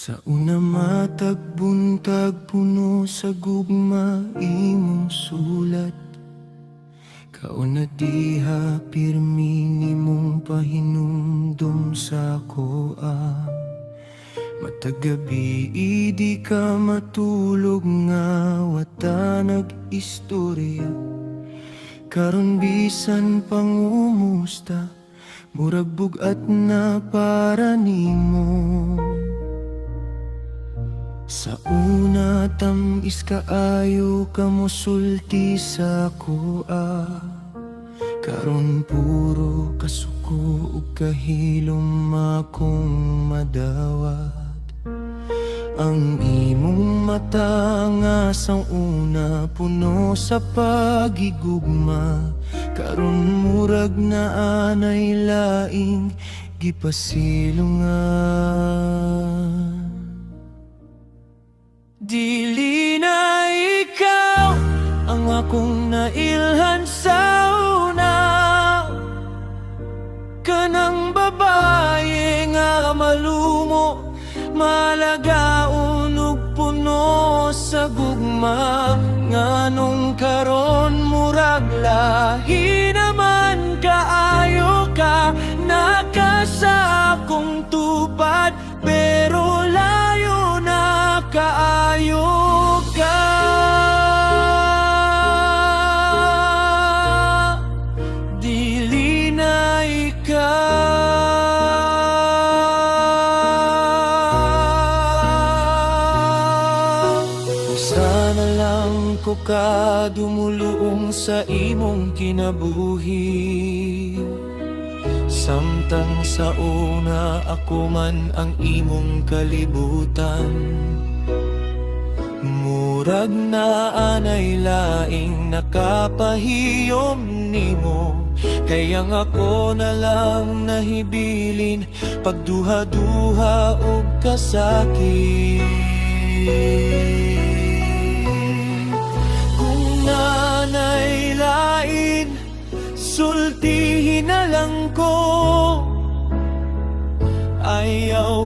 Sa una matag buntag, puno sa gugma imong sulat. Kauna diha pirmi nimong pahinumdum sa akoa. Matag gabi di ka matulog nga wa ta nag-istorya. Karon bisan pangumusta, murag bug-at na para nimo. Sa una tam-is kaayo ka mosulti sa akoa. Karon puro kasuko ug kahilom akong madawat. Ang imong mata nga sa una puno sa pagigugma, karon murag naa nay laing gipasilungan. Dili na ikaw ang akong nailhan sa una, kanang babaye nga malumo, malagaon ug puno sa gugma. Nganong karon murag lahi naman kaayo ka? Naa ka sa akong tupad pero layo na kaayo ka. Dili na ikaw. Sana lang ko ka dumuluong sa imong kinabuhi, samtang sa una ako man ang imong kalibutan. Murag naa nay laing nakapahiyom nimo, kay ang ako na lang nahibilin pagduha-duha og kasakit. Kung naa nay lain, sultihi na lang ko. Ayaw